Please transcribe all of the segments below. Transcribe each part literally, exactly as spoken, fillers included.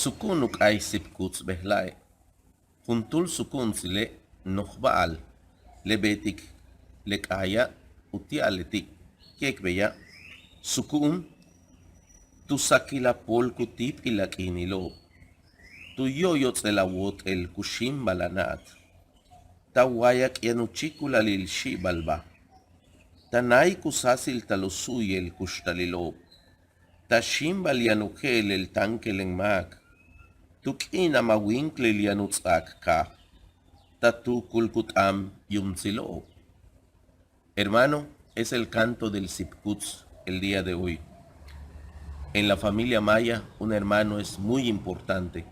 Suku'un u k'aay sipkuts bejla'e'. Juntúul suku'untsile' noj ba'al le beetik le k'aaya' uti'al leti'. Keek beya', suku'un tu sakil a pool ku tíip'il a k'iinilo'ob, tu yo'oyots'el a woot'el ku xíimbal a na'at, ta wayak'yano'ob u chíikulalil xi'ibalba, ta náayik u sáasiltal u su'uyel kuxtalilo'ob, ta xíimbal yaan u je'elel táankelen máak, tu k'iin a mawíinklil yaan u ts'aak kaaj, ta tuukul ku t'aan yuumtsilo'ob. Hermano, es el canto del sipkuts el día de hoy. En la familia maya, un hermano es muy importante.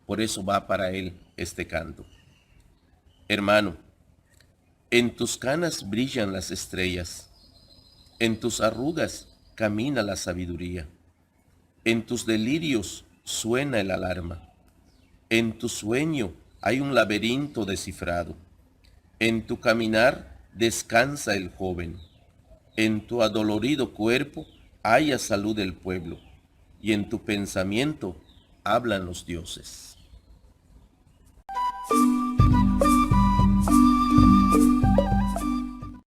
Por eso va para él este canto. Hermano, en tus canas brillan las estrellas, en tus arrugas camina la sabiduría. En tus delirios suena el alarma. En tu sueño hay un laberinto descifrado. En tu caminar descansa el joven. En tu adolorido cuerpo halla salud el pueblo. Y en tu pensamiento hablan los dioses.